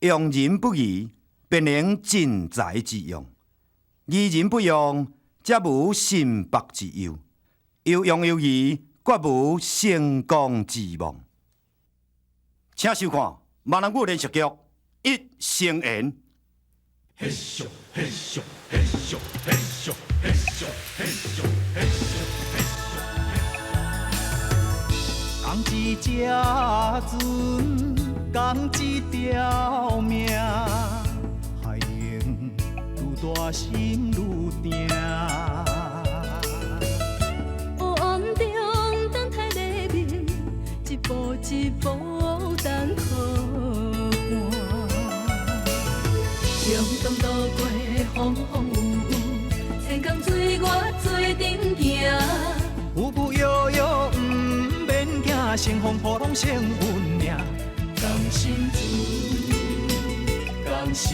用人不疑，便能盡才之用；疑人不用，則無成敗之憂。又用又疑，決無成功之望。請收看閩南語連續劇《一生緣》。嘿咻嘿咻嘿咻嘿咻嘿咻嘿咻嘿咻嘿咻。仝一隻船，仝一條命，海浪愈大心愈定。黑暗中等待黎明，一步一步等予伴。共同渡過風風雨雨，千江水我做陣行。浮浮搖搖毋免驚，乘風破浪勝運命。仝心船，仝心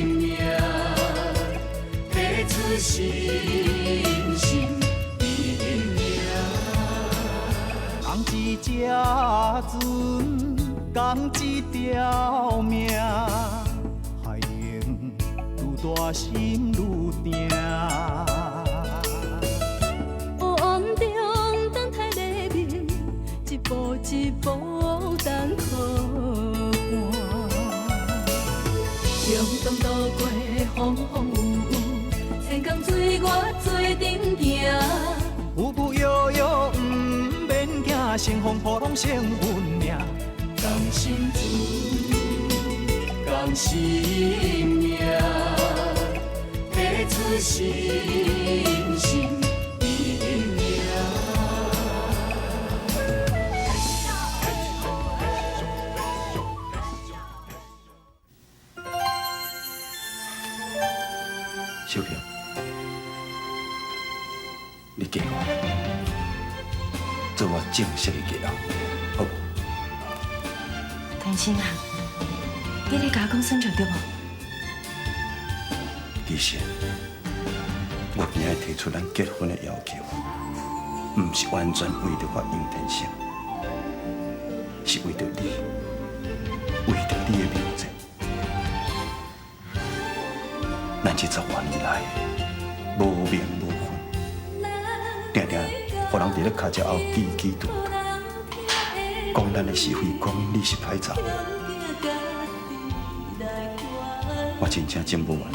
命，彼此心心意命。仝一隻船，仝一條命，海浪愈大心愈定。黑暗中等待黎明，一步一步等予伴。共同渡過風風雨雨，千江水我做陣行。浮浮搖搖毋免驚，乘風破浪勝運命。仝心船，仝心命，彼此心心意命。秀萍，你嫁我，做我正式的嫁人，好無？天生啊，你咧共我講耍笑對無？其實，我今日提出咱結婚的要求，毋是完全為著我楊天生，是為著你，為著你的名節。咱這十外年來無名無分，定定予人佇咧跤跡後叽叽嘟嘟，講咱的是非，講你是歹查某。我真正真無願意，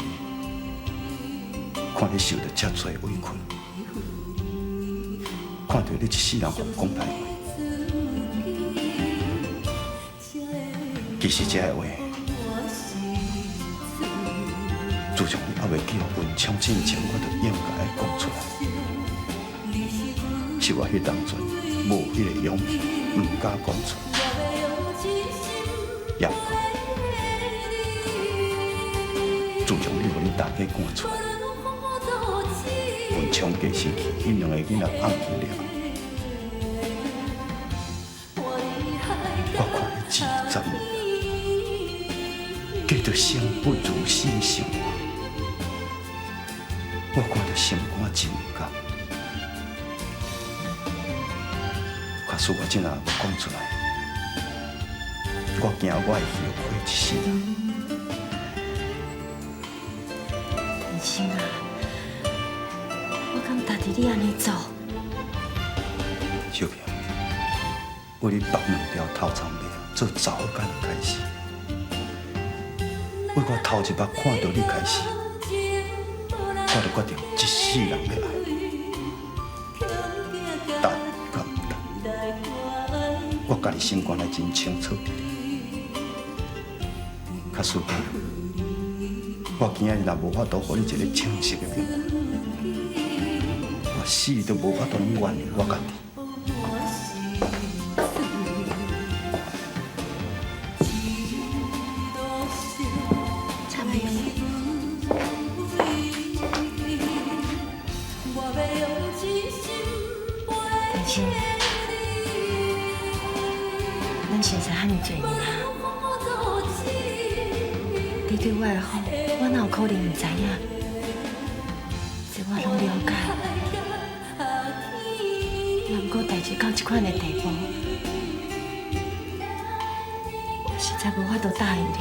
看你受著遮濟委屈，看著你一世人予人講歹話。其實這个話，自從你猶未叫文昌進前，我就應該愛講出來。是我彼當陣無彼个勇氣，毋敢講出來。也毋過，自從你予恁大家趕出來，文昌過身去，彼兩个囡仔放棄了，我看你這十年過著生不如死的生活，我看著心肝真毋甘。假使我這若無講出來，我驚我會後悔一世人。天生啊，我敢值得你按呢做？秀萍，為你縛兩條頭鬃馬做查某囡開始，為我頭一擺看著你開始，我就決定一世人欲愛你。等佮毋等，我家己心肝內真清楚佇咧。假使講，我今仔日若無法度予你一个正式的命運，我死都無法度原諒我家己。茶杯。天生，咱熟似遐爾濟年啊，你對我的好，我哪有可能毋知影？這我攏了解。毋過代誌到這款的地步，我實在無法度答應你。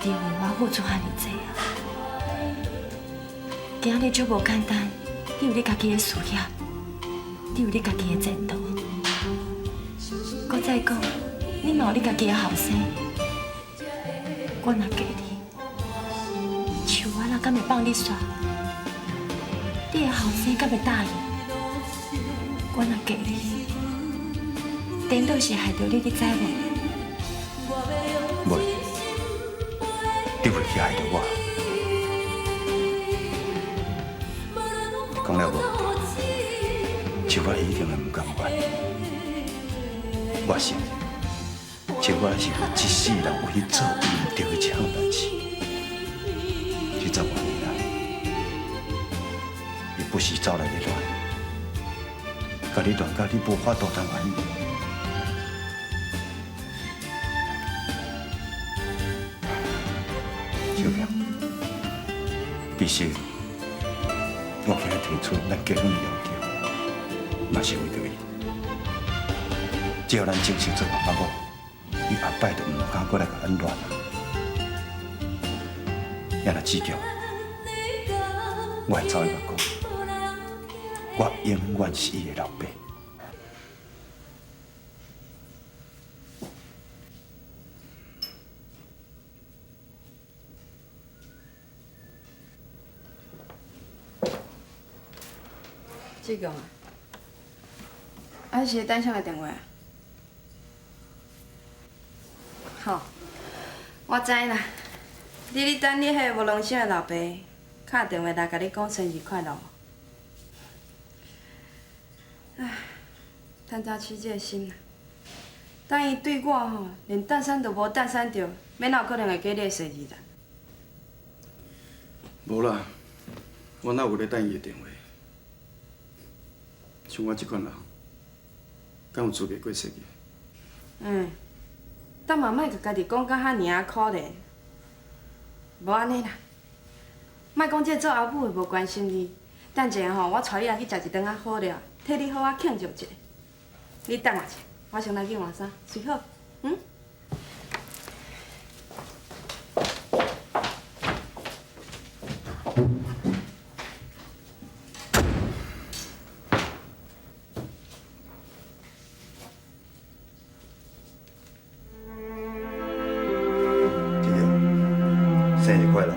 你為我付出遐爾濟啊！今仔日足無簡單，你有你家己的事業，你有你家己的前途。閣再講，你嘛有你家己的後生。我若嫁你，樹仔仔敢會放你煞？你的後生敢會答應？我若嫁你，顛倒是害著你，你知無？袂，你袂去害著我。講了無？樹仔一定會毋甘願。我承認，樹仔是為這世人唯一做毋對的這項代誌。這十外年來，伊不時走來咧亂，共你亂甲你無法度通反應。小強，其實我今日提出咱結婚的要求，嘛是為著伊。只要咱正式做阿某，伊後擺就毋敢閣來共咱亂啊。也若志強，我會走去共講，我永遠是伊的老爸。志強啊，啊，是咧等啥个电话啊？好，我知啦。你咧等你彼个无良心的老爸敲电话来共你讲生日快乐无？唉，趁早起这个心啦。等伊对我吼，连搭讪都无搭讪著，欲哪有可能会记你的生日啦？无啦，我哪有咧等伊的电话？像我这款人，敢有资格过生日？嗯，但嘛莫共家己讲甲遐尔仔可怜。无按呢啦，莫讲这个做阿母的无关心你。等一下吼，我带你来去食一顿仔好料，替你好好庆祝一下。你等我一下，我先来去换衫，随好，嗯？志強，生日快樂！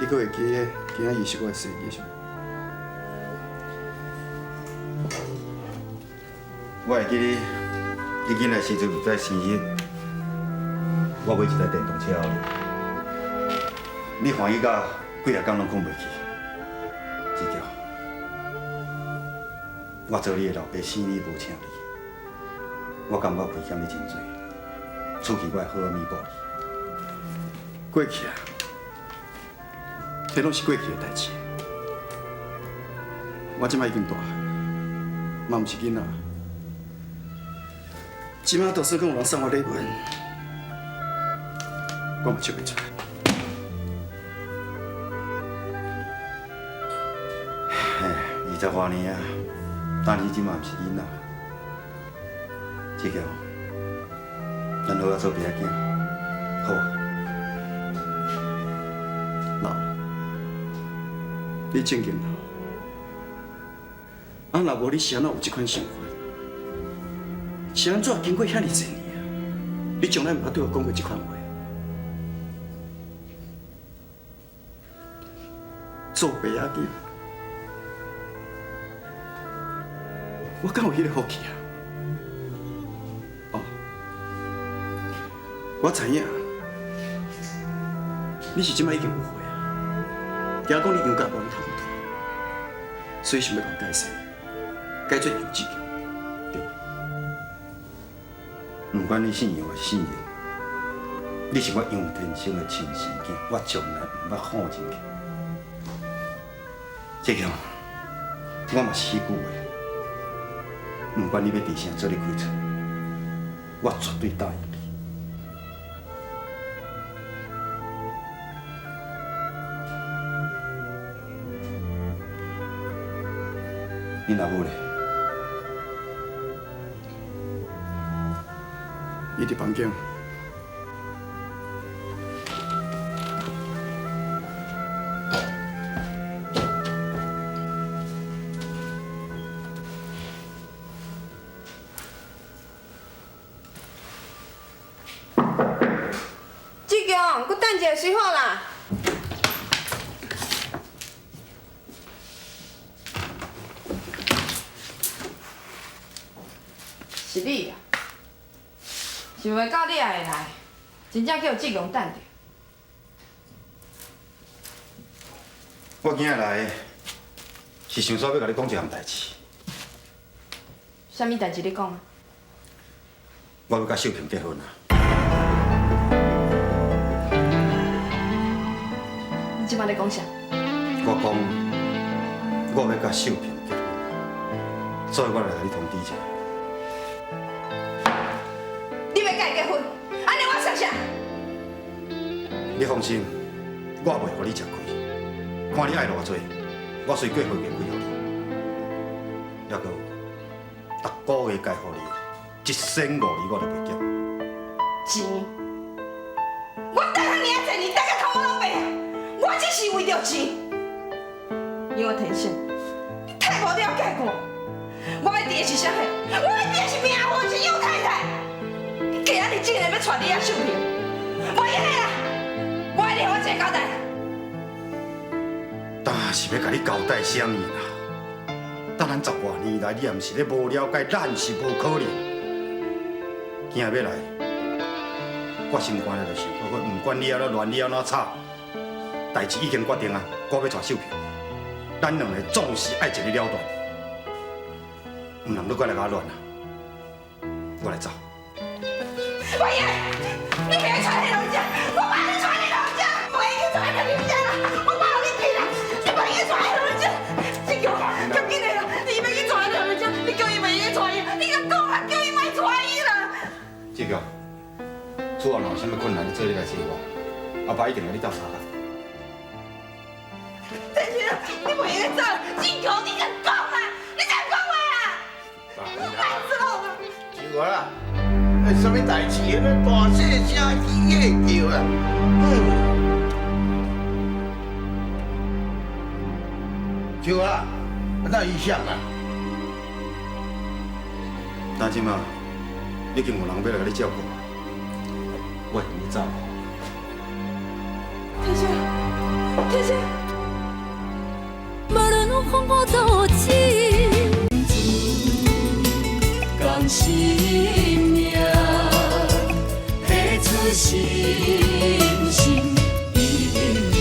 你閣會記得今仔日是我的生日是無？我會記得你囡仔時陣有在生日，我買一台電動車予你，你歡喜到幾若工攏睏袂去。志強，我做你的老爸，生你無請你，我感覺虧欠你真濟，此去我會好好彌補你。過去啊，這攏是過去的代誌。我這擺已經大漢，嘛毋是囡仔。這擺就算講有人送我禮物，我嘛笑袂出來。嘿，20外年啊，但你這擺毋是囡仔。志強，咱好好做爸仔囝，好無？老，你正經老。啊，若無你是按怎有這款想法？是按怎經過遐爾濟年啊？你從來毋捌對我講過這款話。做爸仔囝，我敢有彼個福氣啊？哦，我知影，你是這擺已經有悔啊，驚講你楊家無你通脫，所以想欲共我改姓，改做楊志強，對無？毋管你姓楊抑是姓任，你是我楊天生的親生囝，我從來毋捌放進去。志強，我嘛是彼句話，毋管你欲佇啥做咧開出，我絕對答應你。你老母咧？伊佇房间。志强，阁等一下随好啦。是你啊！想袂到你也会来，真正叫志强等著。我今日来是想说欲共你讲一项代志。啥物代志？你讲啊！我欲佮秀萍结婚啊！你这摆咧讲啥？我讲，我欲佮秀萍结婚，所以我来共你通知一下。你欲佮伊结婚？按呢我说啥？你放心，我袂予你吃亏。看你爱偌济，我随过岁月开予你。抑阁有，逐个月该予你1500厘，我都袂减。钱？我等遐尔济年，等甲头毛拢白啊！我只是为著钱。因为天生，你太无了解我。我欲伫的是啥货？我欲伫的是命运，是杨太太。你今仔日竟然欲娶你阿秀萍，袂用的啦！我爱你予我一个交代。当是欲共你交代啥物啦？等咱10外年来，你也毋是咧无了解，咱是无可能。今日欲来，我心肝内就想过，毋管你按怎乱，你按怎吵，代志已经决定啊！我欲娶秀萍，咱两个总是爱一个了断，毋通阁过来共我乱啊！我来走。我爷，你袂娶彼老人家，我妈你娶彼老人家，我已经娶彼老人家啦，我妈予你去啦，你袂用娶彼老人家，志强，较紧的啦，你欲去娶彼老人家，你叫伊袂用娶伊，你共讲啦，叫伊莫娶伊啦。志强，厝后若有啥物困难，你做伙来找我，阿爸一定共你斗相共。天生，你袂用走，志强，你共讲啦，你敢讲话啊？我莫做啦。是我啦。什么代志？大细声起叫啦！秋啊，那伊啥啊？但这马已经有人欲来共你照顾，我会你走。天生，天生。无论风雨多深，共心命，提出信心伊定赢。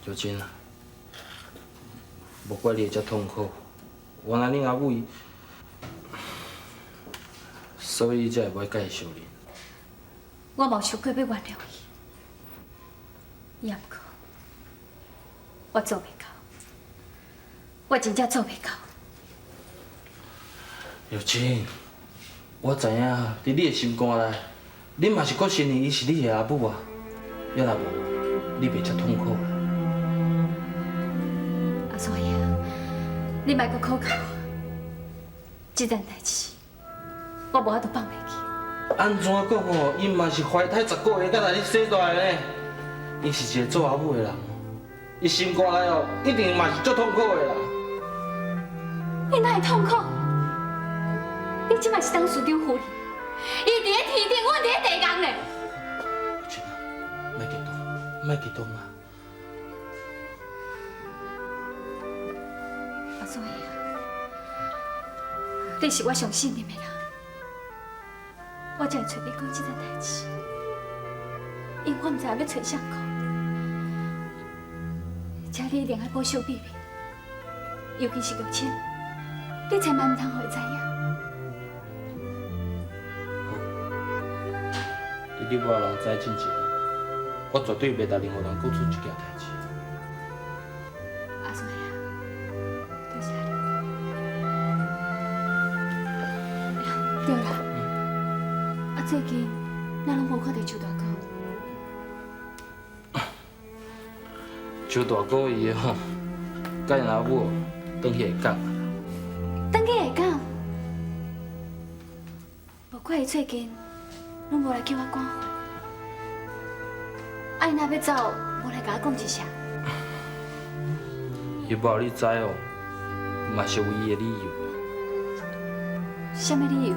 玉珍啊，无怪你会遮痛苦，原来恁阿母伊，所以你才会无爱佮伊相认。我嘛有想过欲原谅伊，也毋过我做袂到，我真正做袂到。玉珍，我知影，伫你的心肝内，你嘛是阁承认伊是你的阿母啊。犹若无，你袂遮痛苦啦。阿祖爷，你莫阁苦求我，这件代志我无法度放袂记。按怎讲吼，伊嘛是怀胎10个月才来你生大的呢。伊是一个做阿母的人，伊心肝内哦，一定嘛是足痛苦的啦。你哪会痛苦？你这摆是董事长夫人，伊伫咧天顶，阮伫咧地狱呢。莫激动，莫激动啊！阿祖爷，你是我上信任的人，我才会揣你讲这件代志，因为我毋知影欲揣谁讲，请你一定爱保守秘密，尤其是玉清，你千万毋通予伊知影。好，伫你无人知进前，我绝对袂答任何人讲出这件代志。阿祖爷，多谢你。对啦，啊最近咱拢无看著周大哥。周大哥伊吼，佮𪜶阿母轉去下港。轉去下港？無怪伊最近攏無來叫我趕貨。啊，伊若欲走，無來共我講一聲。伊無予你知哦，嘛是有伊的理由。啥物理由？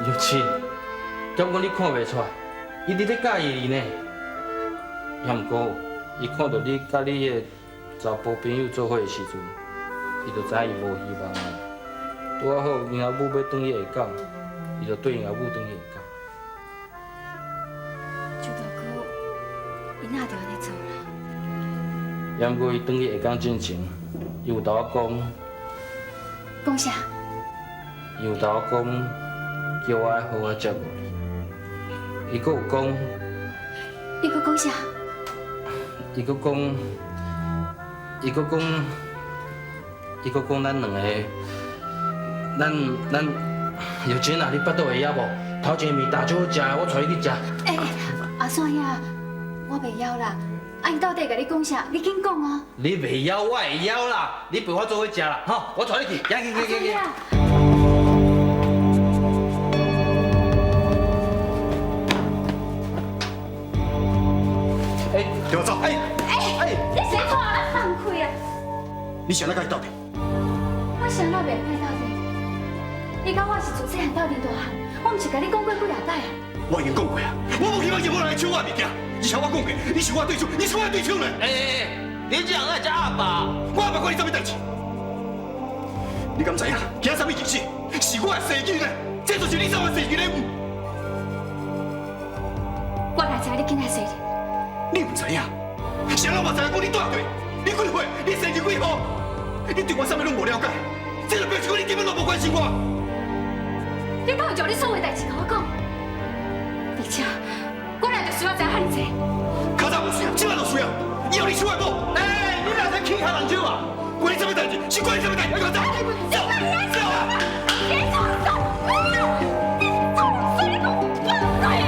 玉清，敢講你看袂出來，伊佇咧佮意你呢。也毋過，伊看著你佮你的查埔朋友做伙的時陣，伊就知影伊無希望啊。拄仔好，𪜶阿母欲轉去下港，伊就綴𪜶阿母轉去下港。周大哥，伊哪會按呢做啦？也毋過，伊轉去下港進前，伊有同我講。講啥？伊有同我講，叫我愛好好照顧你。伊閣有講。伊閣講啥？伊閣講，伊閣講，伊閣講，咱兩个，咱玉珍啊，你腹肚會枵無？頭前麵大足好食的，我帶你去食。欸，阿山兄，我袂枵啦。啊，伊到底共你講啥？你緊講啊！你袂枵，我會枵啦。你陪我做伙食啦，吼！我帶你去，行行行行行。欸，給我走！欸欸，你誰拖我放開啊？你想來佮伊鬥陣？我啥哪袂使鬥陣？伊佮我是自細漢鬥陣大漢，我毋是共你講過幾若擺啊？我已經講過啊，我無希望任何人來搶我的物件，而且我講過，你是我的對手，你是我的對手呢。欸欸欸，你這人哪會遮鴨霸？我鴨霸關你啥物代誌？你敢知影？今仔啥物日子？是我的生日呢，這就是你走的生日呢。我哪知你今仔生日？你毋知影？誰人嘛知影講你住佗？你幾歲？你生日幾號？你對我啥物攏無了解，這就表示講你根本攏無關心我。你敢會將你所有代誌共我講？而且，我若就需要知影遐爾濟。較早無需要，這擺就需要。以後你手會無？欸，你若使起跤動手啊？關你啥物代誌？是關你啥物代誌？你給我走！走！走啊！你走走！你走！你給我放開！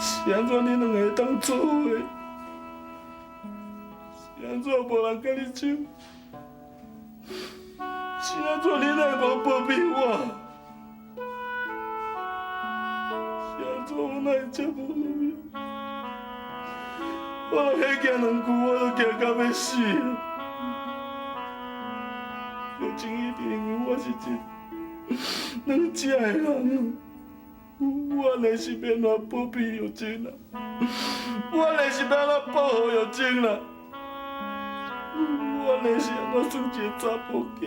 是按怎恁兩个會當做伙？是按怎無人共你搶？是按怎你來無保庇我？是按怎我哪會這無路用？我若彼行兩句，我都驚到欲死。玉清一定因為我是一軟食的人。我按呢是欲按怎保庇玉清啦？我按呢是欲按怎保護玉清啦？我按呢是按怎算一个查埔囝？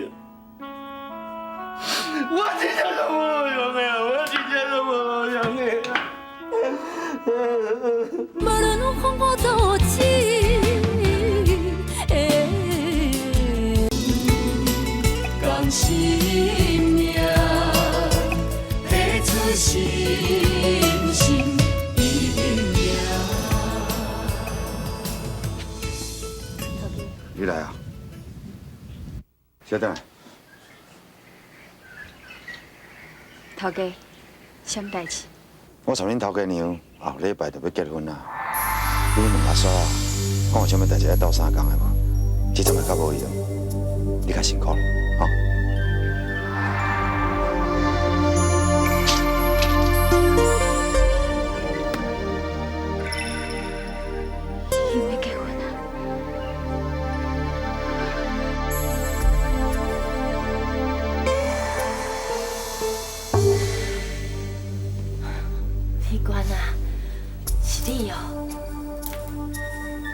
我真正是無路用的，我真正是無路用的。無論風雨多深，共心命，彼此心心意意。你來啊，小等。頭家，啥物代誌？我尋恁頭家娘後禮拜就欲結婚啊，你問阿嫂啊，講有啥物代誌愛鬥相共的無？這陣會較無用，你較辛苦了，吼。伊欲結婚啊？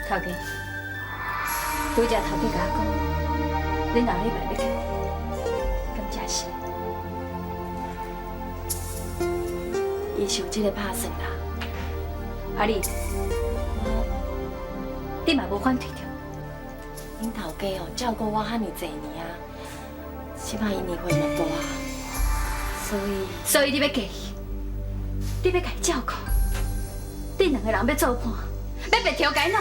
頭家，拄才頭家共我講，恁後禮拜欲結婚，敢真實？伊是有這个拍算啦。啊你，你嘛無反對著？恁頭家哦照顧我遐爾濟年啊，這擺伊年歲嘛大，所以所以你欲嫁伊，你欲共伊照顧，恁兩个人欲做伴，欲白頭偕老。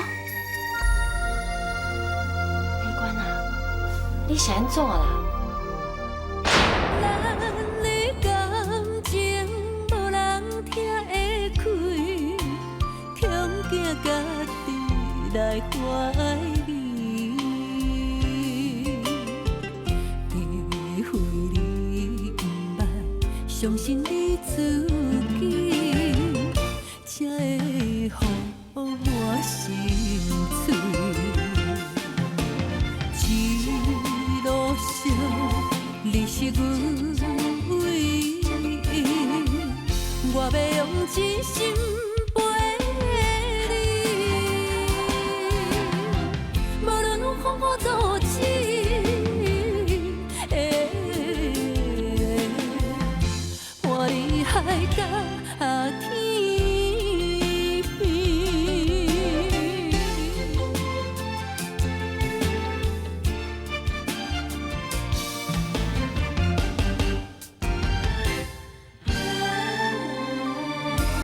美娟啊，你是按怎啦？咱的感情無人聽會開，恐驚家己來懷疑。除非你毋捌傷心的滋味。